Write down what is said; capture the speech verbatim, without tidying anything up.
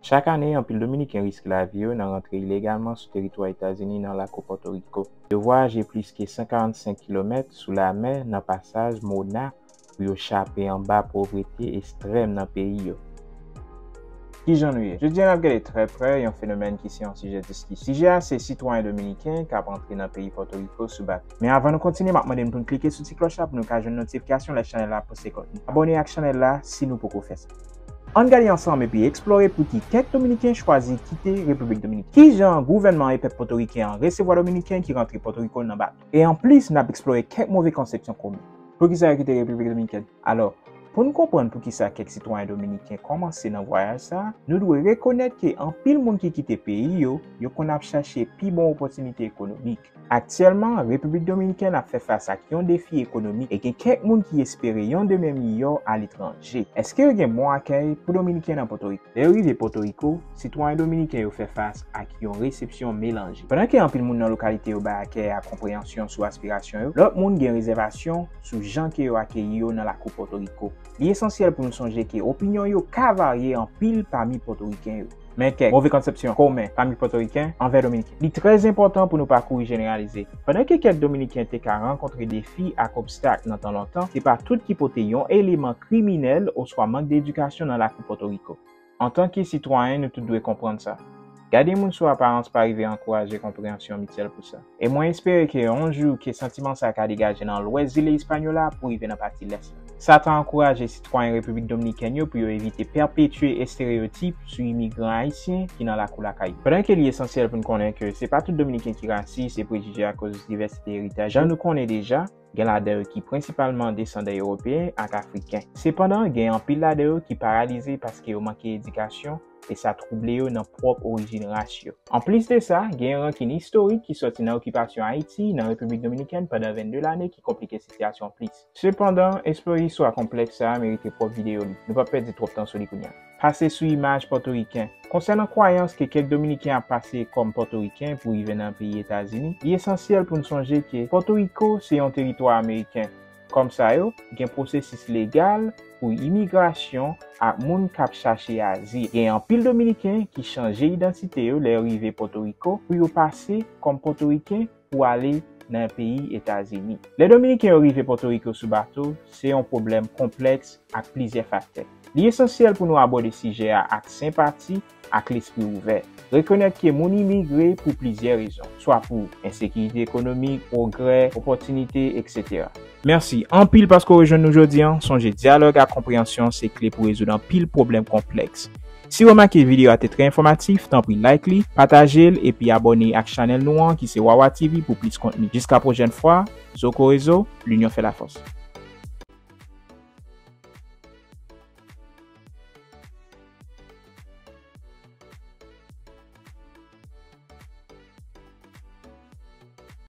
Chak ane, anpil Dominiken riske lavi yo nan rantre ilegalman sou teritwa Etazini nan lakou Pòtoriko. Yo vwayaje plis ke san karannsenk kilomèt sou lamè nan pasaj Mona pou yo chape anba povrete ekstrèm nan peyi yo. Kijan nou ye? Jodi a, n ap gade trè prè yon fenomèn ki se yon sijè diskisyon. Sijè a se sitwayen dominiken k ap antre nan peyi Pòtoriko sou bato. Men avan nou kontinye, m ap mande n pou n klike sou ti klòch la pou nou ka jwenn notifikasyon lè chanèl la poste kontni. Abòne ak chanèl la si nou poko fè sa. Ann gade ansanm epi eksplore pouki kèk Dominiken chwazi kite Repiblik Dominikèn. Kijan gouvènman e pèp pòtoriken an resevwa Dominiken ki rantre Pòtoriko nan bato. E anplis, n ap eksplore kèk move konsepsyon komen. Poukisa yo kite Repiblik Dominikèn? Alò, pou n konprann poukisa kèk sitwayen dominiken kòmanse nan vwayaj sa a, nou dwe rekonèt ke anpil moun ki kite peyi yo, yo konn ap chache pi bon opòtinite ekonomik. Aktyèlman, Repiblik Dominikèn ap fè fas ak yon defi ekonomik e gen kèk moun ki espere yon demen miyò aletranje. Èske yo gen bon akèy pou Dominiken nan Pòtoriko? Lè yo rive Pòtoriko, sitwayen dominiken yo fè fas ak yon resepsyon melanje. Pandan ke anpil moun nan lokalite yo bay akèy ak konpreyansyon sou aspirasyon yo, lòt moun gen rezèvasyon sou jan ke yo akeyi yo nan lakou Pòtoriko. Li esansyèl pou nou sonje ke opinyon yo ka varye anpil pami Pòtoriken yo. Men kèk move konsepsyon komen pami Pòtoriken anvè Dominiken. Li trè enpòtan pou nou pa kouri jeneralize. Pandan ke kèk Dominiken te ka rankontre defi ak obstak nan tan lontan, se pa tout ki pote yon eleman kriminèl oswa mank de edikasyon nan lakou Pòtoriko. Antanke sitwayen, nou tout dwe konprann sa. Gade moun sou aparans pa rive ankouraje konpreyansyon mityèl pou sa. E mwen espere ke yon jou ke santiman sa ka degaje nan lwès zile Ispanyola pou rive nan pati lès la. Sa ta ankouraje sitwayen Repiblik Dominikèn yo pou yo evite pèpetye estereyotip sou imigran ayisyen ki nan lakou lakay yo. Pandan ke li esansyèl pou n konnen ke se pa tout Dominiken ki rasis e prejije akoz divèsite eritaj, jan nou konnen deja, gen ladan yo ki prensipalman desandan Ewopeyen ak Afriken. Sepandan, gen anpil ladan yo ki paralize paske yo manke edikasyon e sa twouble yo nan pwòp orijin ras yo. Anplis de sa, gen rankin istorik ki sòti nan okipasyon Ayiti nan Repiblik Dominikèn pandan vennde lane ki konplike sitiyasyon plis. Sepandan, eksplore istwa konplèks sa a merite pwòp videyo li. Nou p ap pèdi twòp tan sou li kounye a. Pase sou imaj Pòtoriken. Konsènan kwayans ke kèk Dominiken ap pase kòm Pòtoriken pou rive nan peyi Etazini, li esansyèl pou n sonje ke Pòtoriko se yon teritwa ameriken. Kòm sa yo, gen pwosesis legal pou imigrasyon ak moun k ap chache azil. Gen anpil Dominiken ki chanje idantite yo lè yo rive Pòtoriko pou yo pase kòm Pòtoriken pou ale nan peyi Etazini. Lè Dominiken yo rive Pòtoriko sou bato, se yon pwoblèm konplèks ak plizyè faktè. Li esansyèl pou nou abòde sijè a ak senpati, ak lespri ouvè. Rekonèt ke moun imigre pou plizyè rezon, swa pou ensekirite ekonomik, pwogrè, opòtinite, etsetera. Mèsi anpil paske w rejwenn nou jodi a. Sonje, dyalòg ak konpreyansyon se kle pou rezoud anpil pwoblèm konplèks. Si w remake videyo a te trè enfòmatif, tanpri like li, pataje l epi abòne ak chanèl nou an ki se Wawa T V pou plis kontni. Jiska pwochèn fwa, Zo Korezo, linyon fè lafòs.